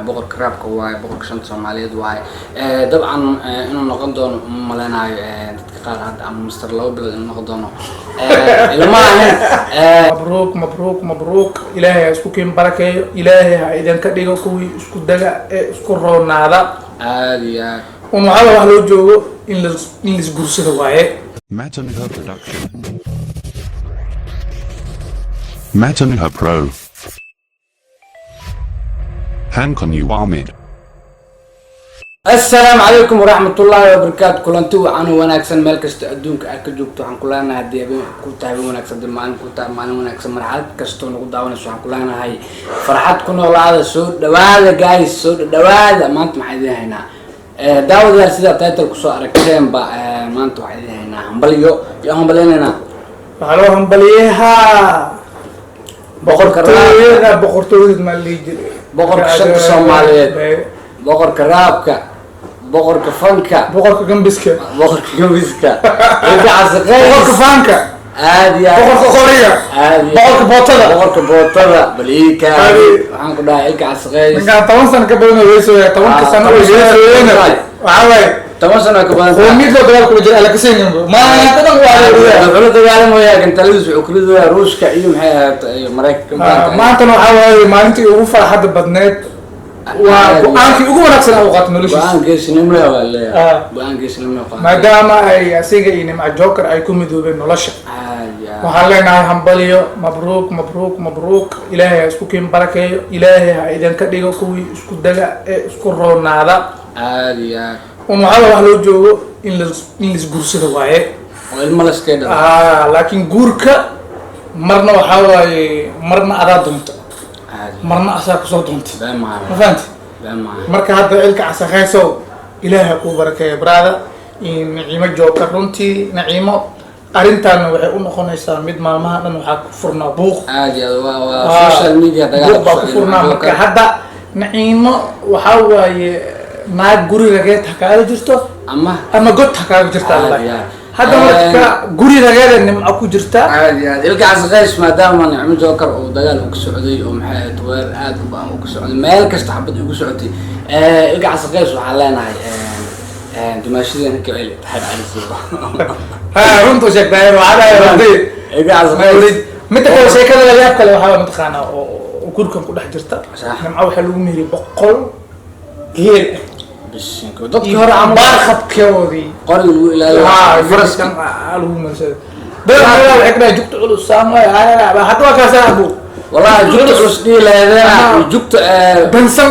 Boqorka raabka waaye, boqorka shanta Soomaaliyeed waaye. Dabcan inuu noqon doono uma maleynayo dadka qaar hadda, ama Mister 2 bilood inuu noqon doono ilama ahayn. Mabruuk, mabruuk, mabruuk. Ilaahay ha isku kiin barakeeyo, Ilaahay ha idinka dhigo kuwii isku daga ee isku roonaada. Aada iyo aad. Un waxaa wax loo joogo in laisguursado waaye. Matanha Production. Matanha Pro. Hankon Ahmed. Assalaamu calaykum waraxmatullaahi wabarakaatu. Kulanti wacan oo wanaagsan meel kasta adduunka aad ka joogto. Waxaan ku leenahay, haddii habeen ku tahay habeen wanaagsan, haddii maalin ku tahay maalin wanaagsan, marxalad kastoo nagu daawanayso, waxaan ku leenahay farxad ku noolaada. Soo dhawaada guys, soo dhawaada. Maanta maxaan idiin haynaa? Daawadayaal, sidaa title kusoo aragteenba, maanta waxaan idiin haynaa hambalyo iyo hambalyaynayna. Waxaa loo hambaliyahaa boqorka boqortooyada, boqortooyada maa la dhihi jiray? Boqorka shanta Soomaaliyeed. Boqorka raabka, boqorka fanka, boqorka gambiska, boqorka gambiska, Ilka Casaqeys, boqorka faanka, aad iyo aad, boqorka qoriga, aad iyo boqorka bootada, boqorka bootada baliika. Adi. Waxaan ku dhahay Ilka Casaqeys. Ninkaan 10 sano ka badan oo heesooya, 10-ka sano oo 10 sano heesooyana ka badan. Waxaa waaye 10 sano ka badan tahay. Qoomiyad loo dagaal kula jira ala kasayninbo maanta dhan waa la Wuxuu la dagaalamayaa gantaaladiis, wuxuu kula dagaalayaa Ruushka iyo maxay ahayd iyo Maraykanka. Maantana waxaa waaye maalintii ugu farxadda badneed, waa go-aankii ugu wanaagsan uu qaato noloshiisa. Go-aan geesinimo leh waa leeyahay. Go-aan geesinimo leh qaatay. Maadaama ay asiga iyo Nimca Joker ay ku midoobeen nolosha. Aad iyo aad. Waxaan leenahay hambaliyo, mabruuk, mabruuk, mabruuk. Ilaahay ha isku kiin barakeeyo, Ilaahay ha idinka dhigo kuwii isku daga ee isku roonaada. Aad iyo aad. Un waxaa wax loo joogo in laisguursado waaye. Oo ilmo la iskaga dhalo. Laakiin guurka marna waxaa waaye, marna adaa doonta, Aad iyo marna asaa kusoo doonta. Been maaha. Ma fahanti? Been maaha. Marka hadda Ilka Casaqeysow, Ilaahay ha kuu barakeeyo brother Naciimo Joker. Runtii Naciimo arrintaana waxay u noqonaysaa mid maalmaha dhan waxaa ku furnaa buuq. Aad iyo aad, waa social media dagaal. Buuq baa ku furnaa. Marka hadda Naciimo waxaa waaye naag gurigageed ha kaaga jirto ama ama god ha kaaga jirta. Aad Allah. iyo aad. Hadda marka gurigageeda Nimco ku jirta. Aad iyo aad. Ilka Casaqeys, maadaama Nicmo Joker uu dagaal uu ka socday oo maxay ahayd weer aad u ba-an uu ka socday, meel kasta xabad ugu socotay, Ilka Casaqeys waxaan leenahay dumaashadeena ka celi Taxir Cali Suuba. Ha, runtu sheegtay, waxaa dhahay runtii. Ilka Casaqeys. Midda kale, sheekada la yaab kale waxaa mataqaanaa oo gurigan ku dhex jirta, Nimco waxaa lagu meheriyay 100 geel ah. Bisinka, dadkii hore camal. Baarqabkoodii. Qoriga lagu ilaaliyo, faraska. Lagu mehersaday. Dad waxay ka dhahay jugta culus saamay, hadda waa kaasaa abu. Wallahi jugta culus dhihi laheedena Aha. jugta dansan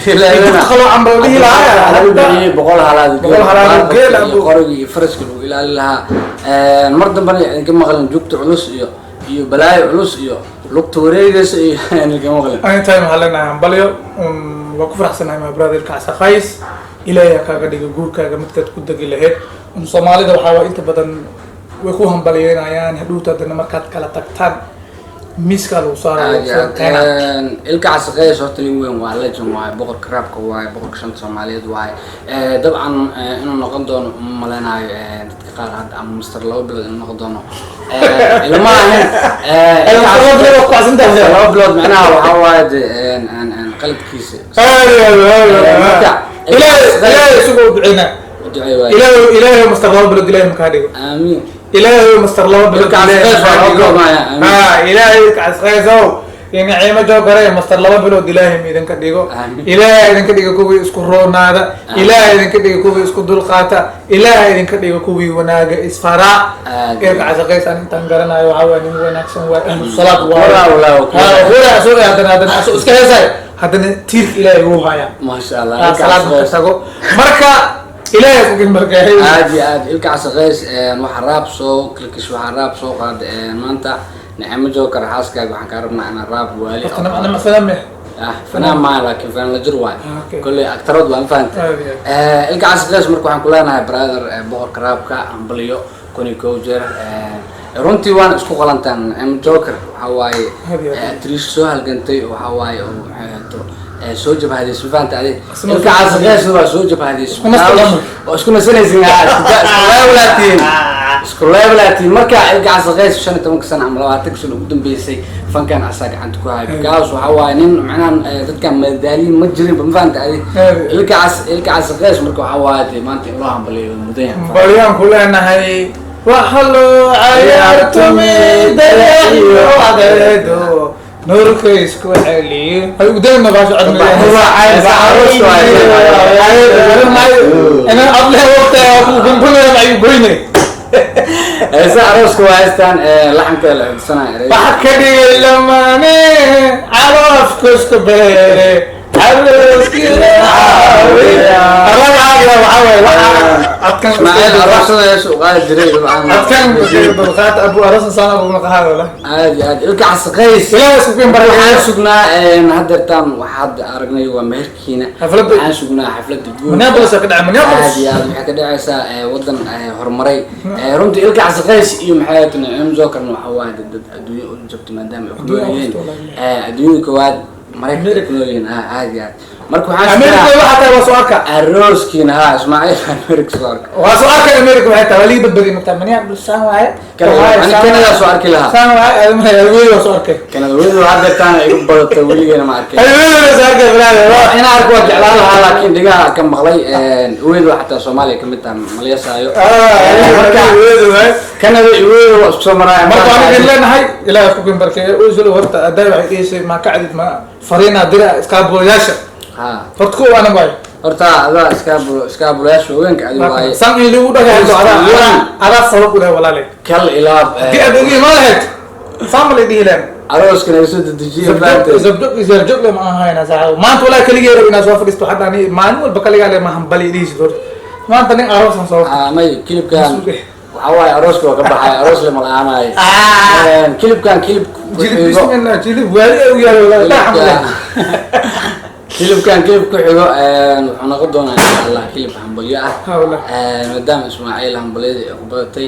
dhihi laheedena. Jugta qaloocan ba la dhihi lahaa. Lagu bixiyey 100 halaad. 100 halaad oo geel ah, iyo qoriga iyo faraska lagu ilaali lahaa. Mar dambena idinka maqlin jugta culus iyo balaayo culus iyo lugta wareegaysa iyo idinka maqlin. Anytime waxaa leenahay hambalyo. Waa ku faraxsanahay my brother Ilka Casaqays. Ilaahay ha kaaga dhiga guurkaaga midkaad ku degi lahayd. Soomaalida waxaa waa inta badan way ku hambalyeynayaan, hadhowta haddana markaad kala tagtaan miiskaa lagu saaraya. Aad iyo aad. Ilka Casaqeys horta nin weyn waa, legend waaye, boqorka raabka waaye, boqorka shanta Soomaaliyeed waaye. Dabcan inuu noqon doono uma maleynayo dadka qaar hadda, ama Mister 2 bilood inuu noqon doono ilama ahayn. Ilka 2 bilood waa ku codsantahay. 2 bilood micnaha waxaa waaye de qalabkiisa. Marka Ilaahay, Ilaahay isagoo u duceynaa. U duceey waaye. Ilaahay, Ilaahay master 2 bilood Ilaahay makaa dhigo. Aamiin. Ilaahay master 2 bilood Ilka Ilaahay Casaqeys waa makaa laba dhigo. bilood maaya, amiin. Ha, Ilaahay Ilka Casaqeysow iyo Naciimo Jookare master 2 bilood Ilaahay ma idinka dhigo. Amiin. Ilaahay idinka dhigo kuwii isku roonaada, Ilaahay idinka dhigo kuwii isku dulqaata, Ilaahay idinka dhigo kuwii wanaaga isfaraa. Aad. Ilka Casaqeys aan intaan garanayo waxaa waay nin wanaagsan waay, ahlu salaad waay. Walaa, walaa, Ha, walaa, asoo haddana asoo iska heesay, haddana tiirka Ilaahay wuu hayaa. Maasha Allah. Ah, salaad marka tago marka Ilaahay ku markay. Aad iyo aad. Ilka Casaqeys waxaa raab soo kilkish, waxaa raab soo qaada maanta Nicmo Joker xaaskaaga. Waxaan kaa rabnaa inaan raab waali. Horta Nimco fanaan meh? Ah, fanaan maaha, laakiin fanaan la jir waay. Ah, okay. Kolley aktarad waan fahantay. Aad iyo aad. Ilka Casaqeys, marka waxaan ku leenahay brother, boqorka raabka, hambaliyo 1001 jeer. Runtii waana isku qalantaan. Nicmo Joker waxaa waaye Aad iyo aad. Actrice soo halgantay, waxaa waaye oo maxay ahaato soo jabhadaysa, ma fahantay adi? Isna Ilka Casaqeys waa soo jabhadaysa. Isku nasta lama. Waa isku nasanaysin, isku walaatihiin. Isku level aad tihiin. Marka Ilka Case 15 sano ama 20 sano ugu dambeysay fankan asaa gacanta ku haya, because waxa waaye nin macnaha dadkan madadaaliin ma jirin ba, ma fahanta adi? Ilka Case Qays marka waxa waaye dee maanta in loo hambaliyo mudan yahay. Balyaan ku leenahay, waxa loo cayaartumi dayaxiyo adeedo nuurka isku celiye. Hay udayna baasho. Inaan adle waqti ku gungunaya ayu goyne. Heesa arooska waa heestan laxanka la codsanaya. Waxa ka dhigay lamaane caloofka isku beere arooskii caawiya waxaa waaye waxa adkan. Ismaaciil aroosada heesa u qaadi jiray dabcan. Adkan dulqaata abu aroosan saan abu naqahaada la. Aad iyo aad Ilka Case Qays. Ilaahay isku keen Waxaan barakayo. sugnaa haddeertaan waxaad aragnay waa meherkiina. Xafladda- Waxaan sugnaa xafladda guud. Minneapolis ka dhacay, Minneapolis. Aad iyo aad waxay ka dhacaysaa wadan horumaray. Runtii Ilka Case Qays iyo maxay ahayd Naciim Jokerna waxa waaye dad adduunyo u jabto maadaama ay ku nool yihiin Adduunyo u jabto. Adduunyada koowaad Maraykanka ay ku nool yihiin. Aad iyo aad marka waxaan America sugnaa waxa tahay waa soo arka. Arooskiina ha Ismaaciil America soo arka. Waa soo arka America waxay tahay waa liga badbadiy marka Minneapolis saan waaye. Ani Canada soo arki lahaa. Saan waaye aadamaha haweeney waa soo arkay. Canada weli haddeertaan igu badatay, weligeena ma arkay. Haweeney waa soo arkay brother. Inaan arko waa jeclaan lahaa, laakiin dhigaha ka maqlay. Uweedu xataa Soomaaliya kamid taha malyasaayo. Marka haweeney waaye. Canada uweedu waa isku soo maraya. Marka waan idin leenahay Ilaahay ku keen barkeeyo. Usul horta aday waxay dhihisay ma ka cadid ma fariina dira iskaabulayaasha. Ha. Horta kuwa anan waaye. Horta adaa iskaabulayaasha haweenka adi waaye. San in lagu dhagaxo adaa sabab u leh walaale. Kal ilaab. Haddii aad ogi imaan lahayd saan ma la dhihi lahayn. Arooska naga soo dedejiye fahamtay. Zabjog le ma ahayna saaxiib. Maanta walaa keligee rab inaa soo fadhiisto hadda ani maalin walba kaligaa le ma hambali dhihisid horta. Maanta nin aroosan soo. May kilibkan waxaa waaye arooska waa ka baxay, aroos lama la-aanayo. Kilibkan kilib ku Jilib xigo. Bismillah, jilib waali ay u yaalo walaa la xamle. Kilibkan kilib ku xigo wuxuu noqon doonaa insha Allah kilib hambalyo ah. Ha wallah. Maadaama Ismaaciil hambalyadii ay ku badatay,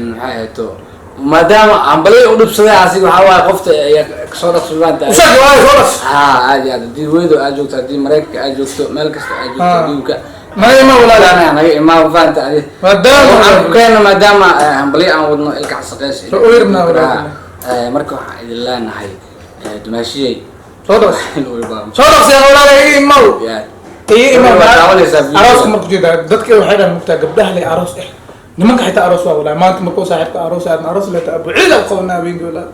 maxay ahayto, maadaama hambalyo u dhibsaday asiga waxaa waaye qofta ayaa kasoo dhaqsubaanta. Ushaag waa soo dhas. Ha, aad iyo aad haddii weydo aad joogto, haddii Maraykanka aad joogto, meel kasta aad joogto adduunka. Naga imaa walaal. Naga imaa faanta adi. Maadaama waxaan ku keena maadaama hambalyo aan wadno Ilka Case Qays. Soo uirnaa walaal. Marka waxaan idin leenahay dumaashiyey. Soo dhas. Inuu ibaamo. Soo dhas yaa walaal, iga imaw. Yaa. Iga imaw. Waa daawanaysaa video. Arooska marku jeedaa dadka waxay dhahan mugtaa gabdhaha le aroos eh nimanka xitaa aroos waa walaal. Maanta markuu saaxiibka aroos aadna aroos leeta abu ciid aan qabanaa habeenkii walaal.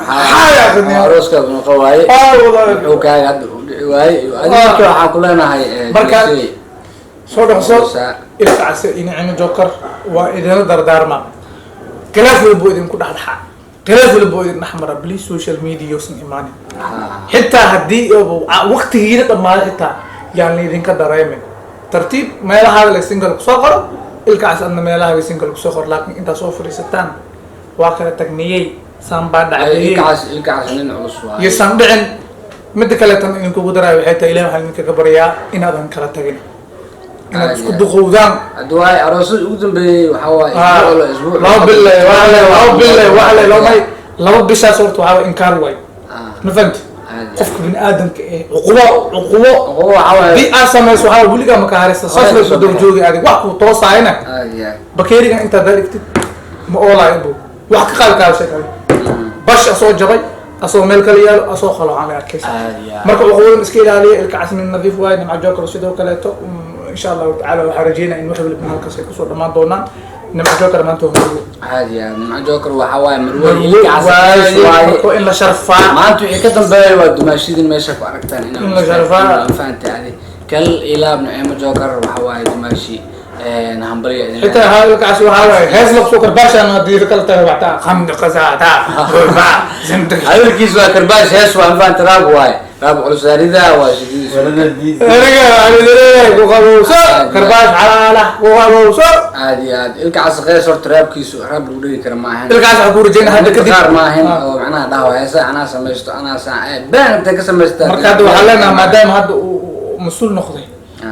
Maxaa aqrinaya? Arooska noqo waaye. Ah walaal. Wuxuu kaaga hadda u dhici waaye adiga. Marka waxaan ku leenahay dumaashiyey. Soo dhaqso Ilka Case iyo Nicimo Joker waa idinla dardaarma. Khilaaf walbo idinku dhexdhexa, khilaaf walbo idin dhex mara, please social media yuusan imaanin. Xitaa haddii waqtigiina dhammaaday xitaa yaan laydinka dareemin. Tartiib meelahaaga la single kusoo qoro, Ilka Case adna meelahaaga single kusoo qoro, laakiin intaad soo fadhiisataan waa kala tagniyey, saan baa dhacdayey. Ilka Case nin culus waaye. Iyo saan dhicin. Midda kaleetan idinkugu daraayo waxay tahay Ilahi waxaan idinkaga baryaa inaadan kala tagin, inaad isku duqowdaan. Hadda waaye aroosada ugu dambeeyey waxaa waaye isbuuc 2 bille waxle 2 bille waxle laba may laba bishaas horta waxaa waay inkaar waay. Ma fahamti? Caadi. Qofka bini aadamka eh cuqubo cuqubo Cuqubo waxaa waaye haddii aad samayso waxaa waay weligaa maka haraysa saas lay ku daba joogi adig wax kuu toosaayana. Aad iyo aad. Bakeerigan intaad dhigtid ma oolaayo bu wax ka qaadi kaara sheekada bash asoo jabay asoo meel kale yaalo asoo qaloocan la arkaysa. Aad iyo aad. Marka cuqubadan iska ilaaliya. Ilka Case nin nadiif waaye, Nimca Joker sidoo kaleeto. Insha Allahu tacaala waxaa rajeynaya in wax waliba halkaas ay kusoo dhammaan doonaan. Nimca Joker maanta waa marwo. Aad iyo aad Nimco Joker waxaa waaye marwo Ilka Case Qays waaye. Marka in la sharfaa. Maanta wixii ka dambeeya waa dumaashidin meesha ku aragtaan In la sharfaa. Fahantay adi? Kal ilaab Naciimo Joker waxaa waaye dumaashi hambalyo idin. Xitaa haa Ilka Case waxaa waaye hees la kusoo karbaashaan haddii kala tahay waxtaa khamdi qasaata gurba zindig. Hadalkiisu waa karbaash, hees waa fahanta, raab waaye, raab culus saarida waa shididiisu. Aniga aniga ku qabowso karbaash xalaala ku qabowso. Aad iyo aad Ilka Case Qays horta raabkiisu raab lagu dhegi kara ma ahan. Ilka Case waxaa ku rajeynaa hadda kadib qaar ma ahan oo macnaha dhaho heesa anaa samaysto anaa saa been intay ka samaystaa. Marka hadda waxaa leenahay maadaama hadda uu mas-uul noqday,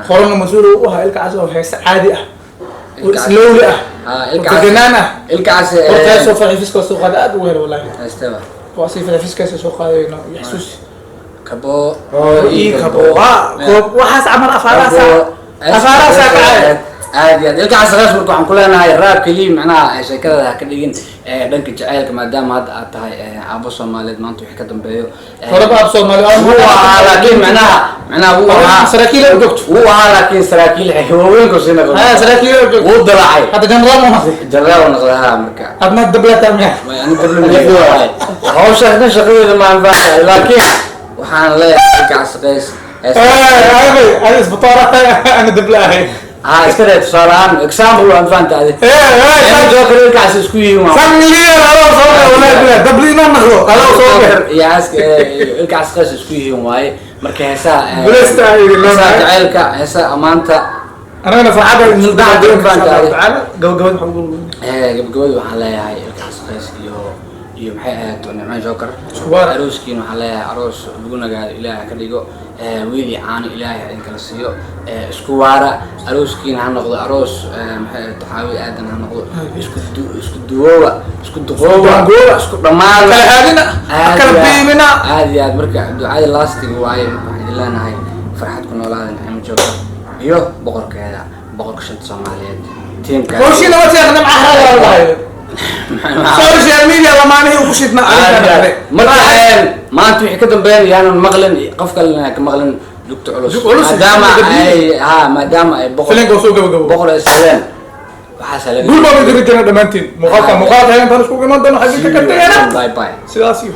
horena mas-uul uu u ahaa, Ilka Case oo heese caadi ah oo islowli ah oo deganaan ah. Ilka Case horta heesoo farxifiska soo qaada aad ugu helo wallahi. Heestaba. Waa si farxifiskaasa soo qaadayno iyo xasuus. Kabo. Ii kabo waa koob waxaas camal afaaraasa afaaraasa kacay. Aad iyo aad Ilka Casaqays, marka waxaan ku leenahay rap keliya macnaha sheekadada ha ka dhigin dhanka jaceylka, maadaama hadda aad tahay aabo Soomaaliyeed maanta wixii ka dambeeyo. Horeba aab Soomaali. Wuu ahaa, laakiin macnaha wuu ahaa. Saraakiil u joogto. Wuu ahaa, laakiin saraakiil waaweynku sii noqday. Ha, saraakiil u joogto. Wuu dalacay. Hadda jenaraal ma noqday? Jenaraal uu noqday, ha, marka. Adna dablata miya? Ani dabla hawshaas dhan shaqadeeda ma anfacayo, laakiin waxaan leeyahay Ilka Casaqays. Ay, isbitaar ana dabla ahay. Ha, iska day, tusaale ahaan, example, waan fahanta adi. Joker Ilka Cas isku yihiin waa Sangliya adoo soo wallahi bilaa dabli inoo noqdo adoo soo Joker iyo Caska Ilka Casaqays isku yihiin waaye. Marka heesaha Blessed ay idin heesaha leedahay. jaceylka, heesaha amaanta. Anagana farxadda idin Dacda insha fahanta Allah adi. tacaala gabagabada waxaan ugu Gabagabada waxaan leeyahay Ilka Casaqays iyo maxay ahayd, Nicmo Joker. Isku waar. Arooskiin waxaan leeyahay aroos lagu nagaado Ilaahay ha ka dhigo. Wiil iyo caano Ilaahay ha idin kala siiyo. Isku waara, arooskiina ha noqdo aroos maxay ahayd, xaawi aadan ha noqdo, isku duwooba, isku duqooba, Duqooba. isku dhammaada. Kala haadina, Aad kala iyo aad- biimina. Aad iyo aad. Marka ducada laastiga waaye. Marka waxaan idin leenahay farxad ku noolaada, Nicmo Joker iyo boqorkeeda, boqorka shanta Soomaaliyeed, tiimka. Hawshiina ma jeeqna maxaa la social media lamaanihii ugu shidna. Marka maanta wixii ka dambeyn yaanan maqlin, qof kalena ka maqlin jugta culus. Jug culus, Maadaama jugta ay ha maadaama ay boqor Filinka soo gabagabo. Boqor ay saleen waxaasa laga Guul baan idin rajayna dhammaantiin. Muuqaalka muuqaalka intaan iskugu iman doono, xagga ka tagayna. Bye bye. Sidaas iyo